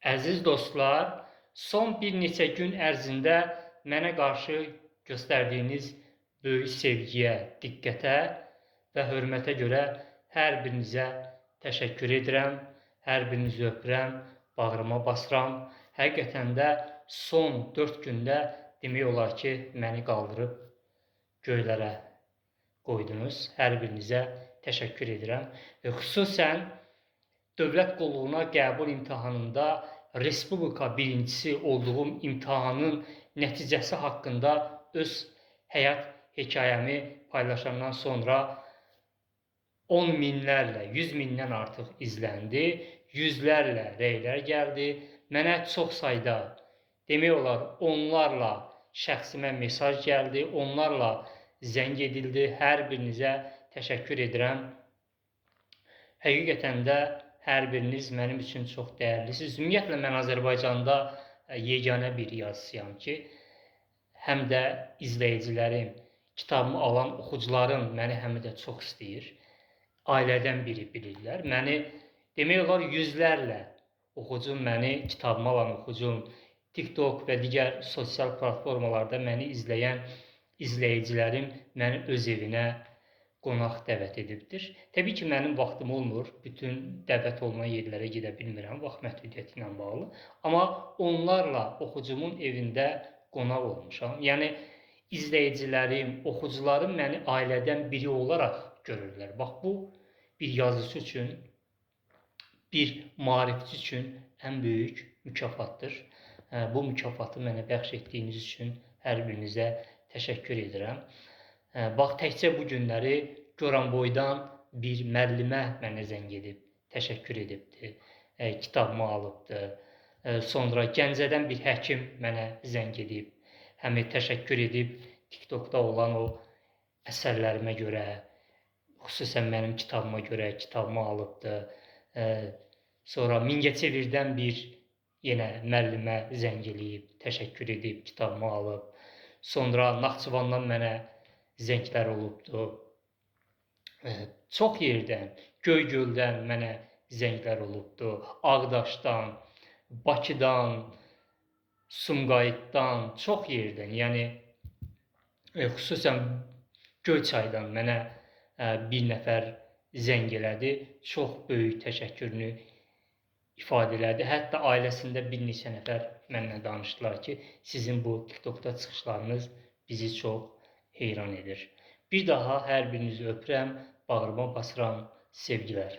Əziz dostlar, son bir neçə gün ərzində mənə qarşı göstərdiyiniz böyük sevgiyə, diqqətə və hörmətə görə hər birinizə təşəkkür edirəm, hər birinizi öpürəm, bağrıma basıram. Həqiqətən də son 4 gündə demək olar ki, məni qaldırıb göylərə qoydunuz. Hər birinizə təşəkkür edirəm. Xüsusən dövlət qulluğuna qəbul imtahanında respublika birincisi olduğum imtahanın nəticəsi haqqında öz həyat hekayəmi paylaşandan sonra 10 minlərlə, 100 mindən artıq izləndi, yüzlərlə rəylər gəldi. Mənə çox sayda, demək olar, onlarla şəxsimə mesaj gəldi, onlarla zəng edildi. Hər birinizə təşəkkür edirəm. Həqiqətən də hər biriniz mənim üçün çox dəyərlisiniz. Ümumiyyətlə, mən Azərbaycanda yeganə bir yazıçıyam ki, həm də izləyicilərim, kitabımı alan oxucularım məni həm də çox istəyir. Ailədən biri bilirlər. Məni demək olar yüzlərlə oxucum, məni kitabımı alan oxucum, TikTok və digər sosial platformalarda məni izləyən izləyicilərim məni öz evinə qonaq dəvət edibdir. Təbii ki, mənim vaxtım olmur, bütün dəvət olunan yerlərə gedə bilmirəm, vaxt məhdudiyyəti ilə bağlı. Amma onlarla oxucumun evində qonaq olmuşam. Yəni, izləyicilərim, oxucularım məni ailədən biri olaraq görürlər. Bax, bu bir yazıcı üçün, bir maarifçi üçün ən böyük mükafatdır. Bu mükafatı mənə bəxş etdiyiniz üçün hər birinizə təşəkkür edirəm. Bax, təkcə bu günləri Goranboydan bir müəllimə mənə zəng edib, təşəkkür edibdi, kitabımı alıbdı. Sonra Gəncədən bir həkim mənə zəng edib, həm təşəkkür edib TikTokda olan o əsərlərimə görə, xüsusən mənim kitabıma görə kitabımı alıbdı. Sonra Mingəçevirdən bir yenə müəllimə zəng eləyib, təşəkkür edib, kitabımı alıb. Sonra Naxçıvandan mənə zənglər olubdu. Çox yerdən, Göygöldən mənə zənglər olubdu. Ağdaşdan, Bakıdan, Sumqayıtdan, çox yerdən, yəni xüsusən Göyçaydan mənə bir nəfər zəng elədi. Çox böyük təşəkkürünü ifadə elədi. Hətta ailəsində bir neçə nəfər mənimlə danışdılar ki, sizin bu TikTokda çıxışlarınız bizi çox heyran edir. Bir daha hər birinizi öpürəm, bağrıma basıram, sevgilər.